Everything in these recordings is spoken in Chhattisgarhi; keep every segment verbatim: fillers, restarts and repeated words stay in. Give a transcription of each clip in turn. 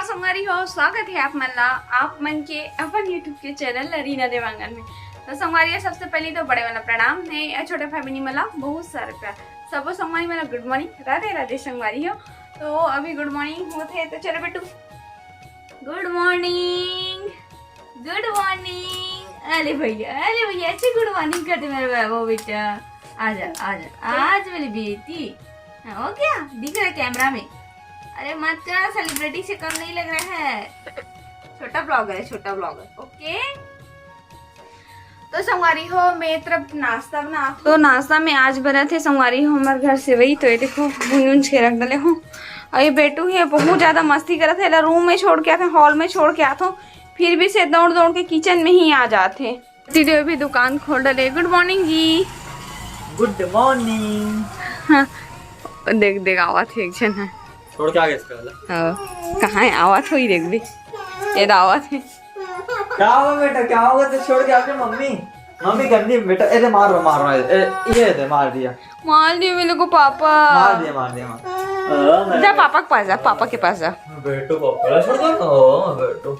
संगवारी हो, स्वागत है आप मन ला, आप मन के अपन YouTube के चैनल रीना देवांगन में। तो संगवारी हो, सबसे पहले तो बड़े वाला प्रणाम है या छोटे भाई बहनी मन ला बहुत सारे प्यार। सबो संगवारी मन ला गुड मॉर्निंग, राधे राधे संगवारी हो। तो अभी गुड मॉर्निंग होत है, तो चलो बेटू, गुड मॉर्निंग, गुड मॉर्निंग। अरे भैया, अरे भैया, अच्छी गुड मॉर्निंग कर दे मेरे बाबू बेटा। आजा, आजा, आज मेरी बेटी। हाँ, हो गया, दिख रहा है कैमरा में। अरे मत कर, सेलिब्रिटी से कम नहीं लग रहा है। छोटा ब्लॉगर है, छोटा ब्लॉगर। ओके, तो संगवारी हो, मैं तरफ नाश्ता बना, तो नाश्ता में आज बनत है संगवारी हो हमर घर सेवई। तो ये देखो, भूंज भूंज के रख डले हो। और ये बेटू है, बहुत ज्यादा मस्ती करत है, एला रूम में छोड़ के आथे, हॉल में छोड़ के आथो, फिर भी से दौड़ दौड़ के किचन में ही आ जाथे। दीदी भी दुकान खोल डले। गुड मॉर्निंग जी। गुड मॉर्निंग। हाँ, देख देख, आवत है एक झन है। छोड़ के आ गए इसका वाला। हाँ, कहाँ है? आवत हो ही देख भी, ये तो आवत है। क्या हुआ बेटा, क्या हुआ? तो छोड़ के आ गए मम्मी। मम्मी गंदी बेटा, ए दे, मार रहा, मार रहा है। ए, ये दे, मार दिया। मार दिया मेरे को पापा। मार दिया, मार दिया, मार। जा पापा के पास जा, पापा के पास जा। बेटो पापा छोड़ दो। ओ बेटो।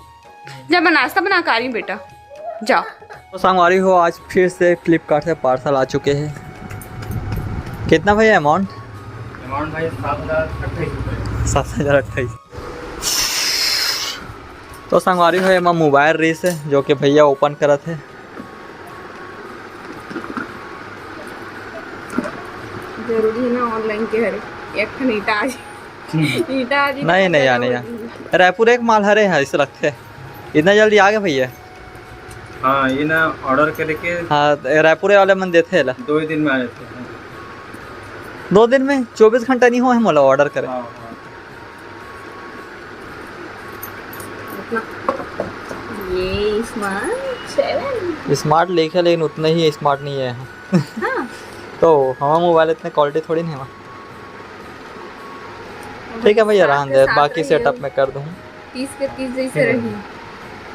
जा, मैं नाश्ता बना के आ रही हूँ बेटा, जा। तो संगवारी हो, आज फिर से फ्लिपकार्ट से पार्सल आ चुके हैं। कितना भैया अमाउंट? अमाउंट भाई सात हज़ार अट्ठाईस रुपये। सात हज़ार अट्ठाईस। तो संगवारी हो, एमा मोबाइल रहिस हे, जो कि भैया ओपन करत हे। जरूरी है ना ऑनलाइन के हरे, एक ठन ईटा आज। ईटा आज नहीं, नहीं, आने यार। रायपुर एक माल हरे है, ऐसे लगते हैं। इतना जल्दी आ गए भैया? हाँ, ये ना ऑर्डर करके हाँ, रायपुर वाले मन देते हैं ला। दो ही दिन में आ जाते हैं। दो दिन में? चौबीस घंटा नहीं हुआ है मोला ऑर्डर करे। हाँ, हाँ। ये स्मार्ट सेवन। स्मार्ट लेके, लेकिन उतना ही स्मार्ट नहीं है। हाँ। तो हमारा मोबाइल इतने क्वालिटी थोड़ी नहीं है। ठीक है भैया, रहने दे, बाकी सेटअप मैं कर दूँ। तीस के तीस जैसे रही।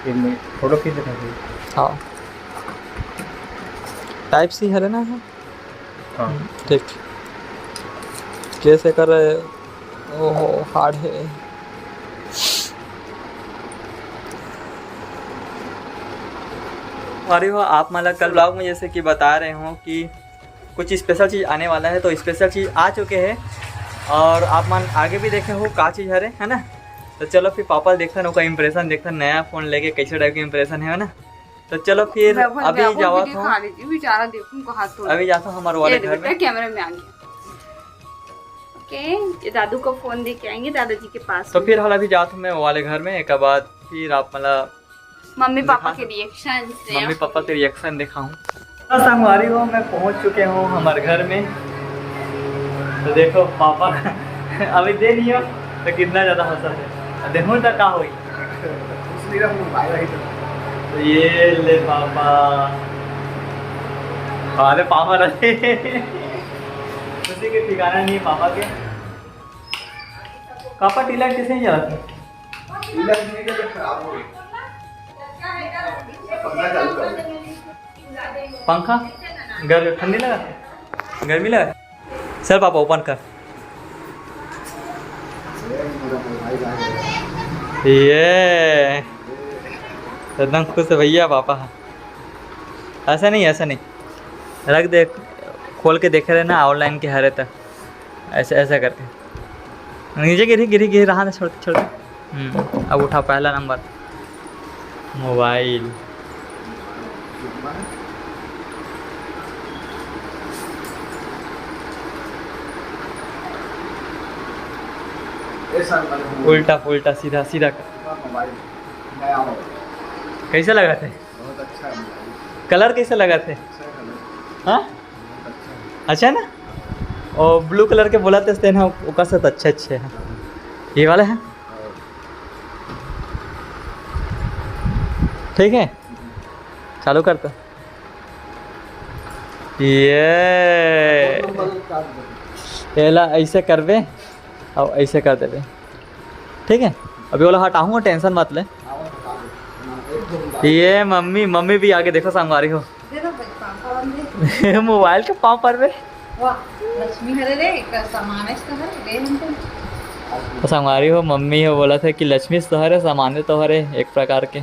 एक मिनट, फोटो खींच देना भैया। हाँ, टाइप सी है ना। हाँ। ठीक। कैसे कर रहे? ओहो, हार्ड है। अरे हो, आप मतलब कल ब्लॉग में जैसे कि बता रहे हो कि कुछ स्पेशल चीज़ आने वाला है, तो स्पेशल चीज़ आ चुके हैं और आप मन आगे भी देखे हो का चीज़ हरे, है ना। तो चलो फिर पापा देखते हैं, उनका इम्प्रेशन देखते हैं, नया फ़ोन लेके कैसे टाइप का इम्प्रेशन है, है ना। तो चलो फिर वैभव अभी बाबू जावा भी था। दिखा दीजिए, बेचारा देखूं कहाँ तो। अभी जाता हूँ हमारे ये वाले घर में। कैमरा में आ गया। ओके, ये दादू को फोन दे के आएंगे दादाजी के पास तो में। फिर हाल अभी जाता हूँ मैं वाले घर में, एक बाद फिर आप मतलब मम्मी पापा दिखा के रिएक्शन से मम्मी पापा के रिएक्शन दिखाऊं। तो संगवारी हो, मैं पहुंच चुके हूँ हमारे घर में। तो देखो पापा अभी दे नहीं हो तो कितना ज्यादा हंसा है। देखो तो का हुई। कुछ नहीं रहा, मोबाइल आई तो। तो ये ले पापा। अरे पापा रहे खुशी के ठिकाना नहीं है पापा के। पापा टीला कैसे नहीं चलाते? टीला नहीं है तो खराब हो गई। पंखा चालू कर दे। पंखा? गर्मी, ठंडी लगा? गर्मी लगा? चल पापा, ओपन कर। ये एकदम खुश है भैया पापा। ऐसा नहीं, ऐसा नहीं, रख दे, खोल के देखे रहे ना, ऑनलाइन के हरे तक। ऐसे, ऐसा करके नीचे गिरी, गिरी, गिरी, रहा ना, छोड़, छोड़। हम्म, अब उठा पहला नंबर, मोबाइल। उल्टा पुल्टा, सीधा सीधा कर। मोबाइल नया मोबाइल। कैसे लगा थे? बहुत अच्छा है मोबाइल। कलर कैसे लगा थे? अच्छा कलर। हाँ, बहुत अच्छा है। अच्छा है ना? और ब्लू कलर के बोला थे ना, ओकर से तो अच्छे अच्छे हैं। ये वाला है। ठीक है, चालू करता। ये एला ऐसे करबे और ऐसे कर देबे। ठीक है, अभी वाला हटाऊंगा, टेंशन मत ले। ये मम्मी, मम्मी भी आगे देखो, संगवारी हो। दे दो भाई, पाँव पर दे। मोबाइल के पाँव पर बे। वाह, लक्ष्मी हरे रे, एक सामान है इसका, हरे रे हमको। तो संगवारी हो, मम्मी हो बोलथे कि लक्ष्मी तो हरे, सामान्य तो हरे एक प्रकार के,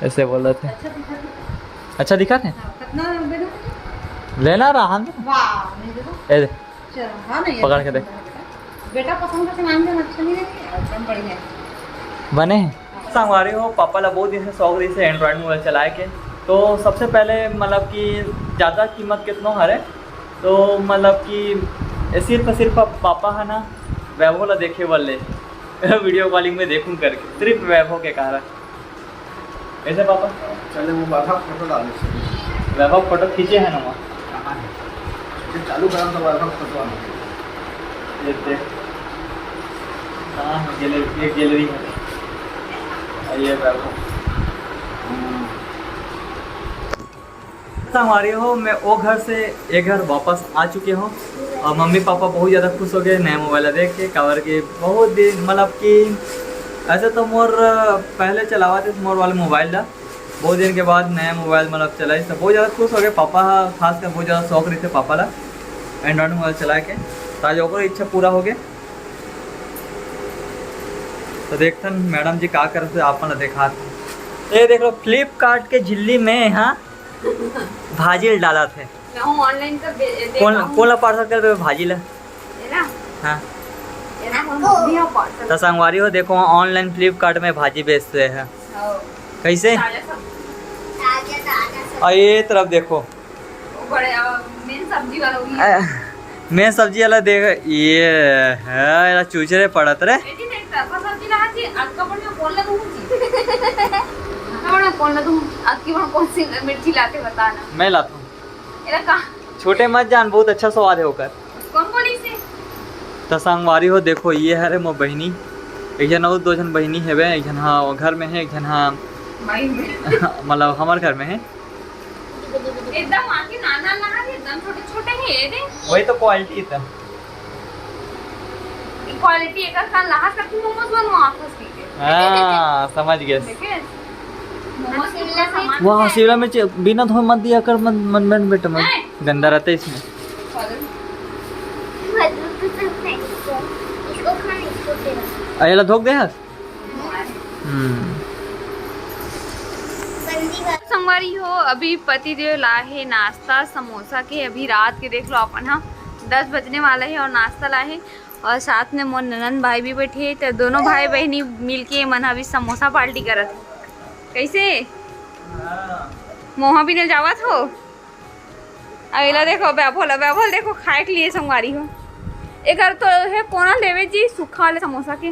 ऐसे बोलथे। अच्छा दिखत हे। अच्छा दिखत हे? हाँ, कितना लेना? लेना रहा हम। वाह, नहीं देखो। ए दे। चलो, हाँ, नहीं, पकड़ के देख। बेटा पसंद करके मांग लेना, अच्छा नहीं है, एकदम बढ़िया है। बने हे? संगवारी हो, पापा ला बहुत दिन से शौक रहिस हे Android mobile चलाए के। तो सबसे पहले मतलब कि ज़्यादा कीमत कितनो हरे, तो मतलब कि सिर्फ, सिर्फ पापा है ना, वैभव ला देखे बर ले video calling में देखूं करके, सिर्फ वैभव के कारण। कैसे पापा? चले, वो वैभव फोटो डाले। वैभव फोटो खींचे है ना वहाँ? कहाँ है? ये चालू करा तो वैभव फोटो आना। ये देख, कहाँ है गैलरी? ये गैलरी है। और ये वैभव। हम्म। संगवारी हो, मैं वो घर से ये घर वापस आ चुके हूँ और मम्मी पापा बहुत ज़्यादा खुश हो गए नया मोबाइल देख के, काबर के बहुत दिन, मतलब कि ऐसे तो मोर पहले चलावत हे मोर वाले मोबाइल ला, बहुत दिन के बाद नया मोबाइल मतलब चलाइस, तो बहुत ज़्यादा खुश हो गए पापा, खासकर बहुत ज़्यादा शौक रहिथे पापा ला Android मोबाइल चलाए के, तो आज ओकरो इच्छा पूरा हो गए। तो देखथन मैडम जी का करत हे, आप मन ला देखात हे। ये देख लो, Flipkart के झिल्ली में यहाँ भाजी ल डालत हे। मैं हूँ online का बे-, देता कौन, हूँ। कौन ला parcel कर दे भाजी ला? ये ना? हाँ। ये ना, हम भी यहाँ parcel। तो संगवारी हो, देखो, online Flipkart में भाजी बेचते हैं। हाँ। कैसे? ताजा सब्जी। ताजा, ताजा सब्जी। और ये तरफ देखो। वो बड़े, अ, main सब्जी वाला वही है। अ, main सब्जी वाला देख, ये है, एला चूचरे पड़त रे। ये जी, एक तरफा सब्जी ला जी, अक्का बढ़िया कौन ला दूँ जी? अक्का बढ़िया कौन ला दूँ? अक्की बढ़िया कौन सी मिर्ची लाते बताना। मैं लाता हूँ। एला का? छोटे मत जान, बहुत अच्छा स्वाद है ओकर। कौन बोली से? त संगवारी हो, देखो, ये हरे मोर बहिनी, एक झन अउ दो झन बहिनी हेवे, एक झन हा घर में है, एक झन हा भाई में। मतलब हमर घर में है। एकदम आके नाना लहा के एकदम छोटे छोटे हे ये दे। वही तो quality था। Quality एकर कान लहा सकती मोमोज बनवा आपस में के। हाँ, समझ गए। देखे? मोमोज के पूरा सामान वाह, है। शिमला मिर्च बिना धोए मत दिया कर, मन, मन, मन बेटा मन। नहीं। गंदा रहता है इसमें। Sorry। इसको खाना, इसको देना। अरे, ला धोक दे हस? हम्म। संगवारी हो, अभी पति देव लाए हे नाश्ता समोसा के। अभी रात के देख लो अपन हा, दस बजने वाला है और नाश्ता लाए हे और साथ में मोर ननंद भाई भी बैठे हे, तो दोनों भाई बहनी मिलके मन अभी समोसा party करत हे। कैसे? मोहा बिने जावत हो? अब एला देखो, वैभव ला, वैभव देखो, खाए के लिए संगवारी हो। एकर तो हे कोना लेवे जी, सूखा वाले समोसा के।